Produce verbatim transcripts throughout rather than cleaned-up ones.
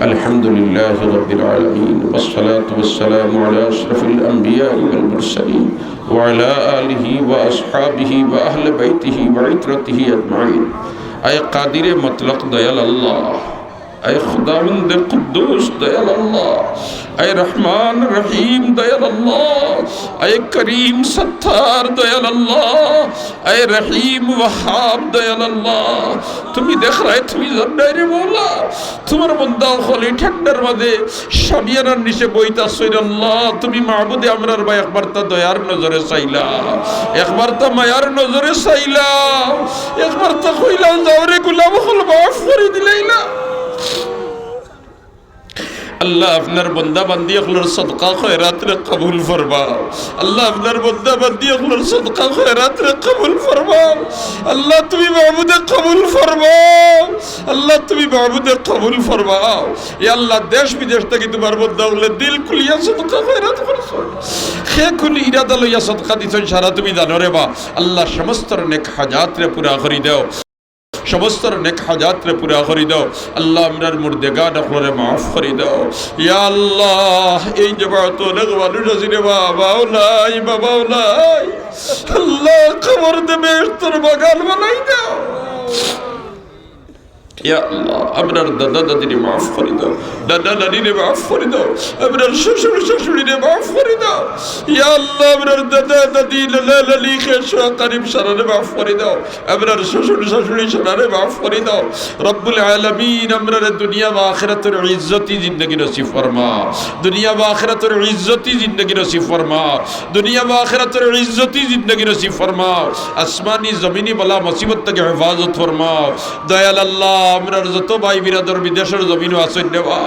الحمد لله رب العالمين، والصلاة والسلام على أشرف الأنبياء والمرسلين، وعلى آله وأصحابه وأهل بيته وعترته أجمعين. আয় কাদিরে মুতলাক দয়াল আল্লাহ, আয় খুদাবন্দে কুদ্দুস দয়াল আল্লাহ, আয় রহমান রহিম দয়াল আল্লাহ, আয় করিম সত্তার দয়াল আল্লাহ, আয় রহিম ওয়াহাব দয়াল আল্লাহ। তুমি দেখরায়, তুমি জানরায় রে মওলা। তুমার বন্দা অকল ই ঠান্ডার মাঝে শামিয়ানার নিচে বইতা আছইন আল্লাহ। তুমি মাবুদে আমরার বায় একবারতা দয়ার নজরে চাইলাও, একবারতা মায়ার নজরে চাইলাও, একবারতা কইলাও, যাও রে গুলাম অকল, মাফ করি দিলাইলাও। আল্লাহ, আপনার বন্দা বান্দি অকলর সদকা খয়রাতরে কবুল ফরমাও। আল্লাহ, আপনার বন্দা বান্দি অকলর সদকা খয়রাতরে কবুল ফরমাও। আল্লাহ, তুমি মাবুদে কবুল ফরমাও। আল্লাহ, তুমি মাবুদে কবুল ফরমাও। ইয়া আল্লাহ, দেশ বিদেশ থাকি তুমার বন্দা অকলে দিল খুলিয়া সদকা খয়রাত করছইন। কে কুন ইরাদা লইয়া সদকা দিছইন, সারা তুমি জানো রে বা। আল্লাহ, সমস্তর নেক হাজাতরে পুরা করি দেও। সমস্তর নেক হাজাতরে পুরা করি দেও। আল্লাহ, আমরার মুর্দেগান অকলরে মাফ করি দেও। ইয়া আল্লাহ, এই জমাতো অনেক মানুষ আছি রে বা, মাও নাই, বাবাও নাই। আল্লাহ, কবররে বেহেস্তর বাগান বানাই দেও। ইয়া আল্লাহ, আমরার দাদা দাদিরে মাফ করি দেও, নানা নানিরে মাফ করি দেও, আমরার শ্বশুর শাশুড়িরে মাফ করি দেও। ইয়া আল্লাহ, আমরার দাদা দাদি, নানা নানি, খেশ আকরিব সারারে মাফ করি দেও। আমরার শ্বশুর শাশুড়ি সারারে মাফ করি দেও। রব্বুল আলামিন, আমরারে দুনিয়া বা আখিরাতর ইজ্জতি জিন্দেগি নসিব ফরমাও। দুনিয়া বা আখিরাতর ইজ্জতি জিন্দেগি নসিব ফরমাও। দুনিয়া বা আখিরাতর ইজ্জতি জিন্দেগি নসিব ফরমাও। আসমানি জমিনি বালা মুসিবত থাকি হেফাজত ফরমাও। দয়াল আল্লাহ, আমরার যত ভাই বিরাদর বিদেশর জমিনো আছইন রে বা,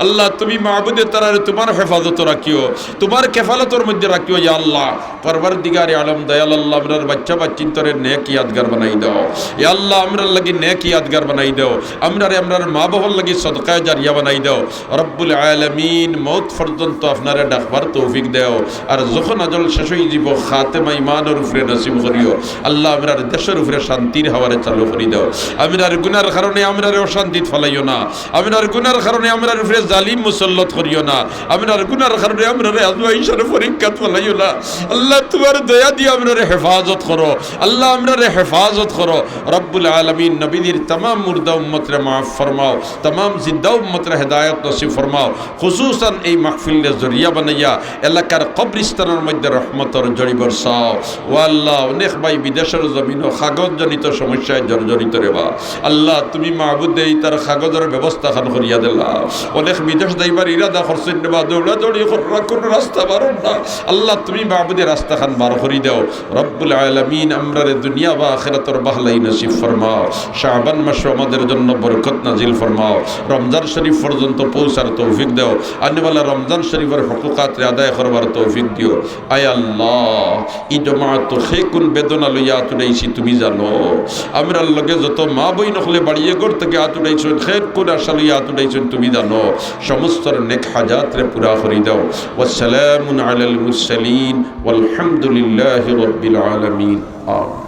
আল্লাহ, তুমি মাবুদে তারারে তুমার হেফাজতো রাখিও, তুমার কেফালতর মধ্যে রাখিও, ইয়া আল্লাহ। পরওয়ারদিগারে আলম, দয়াল আল্লাহ, আমরার বাচ্চা বাচ্চিন্তরে নেক ইয়াদগার বানাই দেও। ইয়া আল্লাহ, আমরার লাগি নেক ইয়াদগার বানাই দেও। আমরারে, আমরার মা বাবার লাগি সদকায়ে জারিয়া বানাই দেও। রব্বুল আলামিন, মউত পর্যন্ত আপনারে ডাকবার তৌফিক দেও। আর যখন আজল শেষ অইযিবো, খাতেমা ইমানর উপরে নসিব করিও। আল্লাহ, আমরার দেশর উপরে শান্তির হাওয়ারে চালু করি দেও। আমরার গুনার কারণে আমরারে অশান্তিত ফালাইও না। আমরার গুনার কারণে আমরার উপরে জালিম মুসল্লত করিও না। আমরার গুনার কারণে আমরারে আজমাইশর পরীক্ষাত ফালাইও না। আল্লাহ, তুমার দয়া দিয়া আমরারে হেফাজত করো। আল্লাহ, আমরারে হেফাজত করো। রব্বুল আলামিন, নবীজির তামাম মুর্দা উম্মতরে মাফ ফরমাও, তামাম জিন্দা উম্মতরে হেদায়েত নসিব ফরমাও। খুসুসান এই মাহফিলরে জরিয়া বানাইয়া এলাকার কবরস্থানর মধ্যে রহমতর ঝড়ি বরসাও। ও আল্লাহ, অনেক ভাই বিদেশর জমিনো কাগজজনিত সমস্যায় জর্জরিত রে বা। আল্লাহ, তুমি মাবুদে ইতার কাগজর ব্যবস্থা খান করিয়া দিলাও। অনেক বিদেশ যাইবার ইরাদা করছইন রে বা, দৌড়াদৌড়ি কররা, কুনু রাস্তা বারর না। আল্লাহ, তুমি মাবুদে রাস্তা খান বার করি দেও। রব্বুল আলামিন, আমরারে দুনিয়া বা আখিরাতর ভালাই নসিব ফরমাও। শাবান মাসো আমাদের জন্য বরকত নাজিল ফরমাও। রমজান শরীফ পর্যন্ত পৌঁছার তৌফিক দেও। আনেওয়ালা রমজান শরীফর হকুকাতরে আদায় করবার তৌফিক দিও। আয় আল্লাহ, ই জমাতো কে কুন বেদনা লইয়া আত উঠাইছি তুমি জানো। আমরার লগে যত মা বইন অকলে বাড়িয়ে ঘর থাকি আত উঠাইছইন, কে কুন আশা লইয়া আত উঠাইছইন তুমি জানো। সমস্তর নেক হাজাতরে পুরা করি দেও। ওয়াসসালামুন আলাল মুরসালিন ওয়ালহামদুলিল্লাহি রাব্বিল আলামিন। আমিন।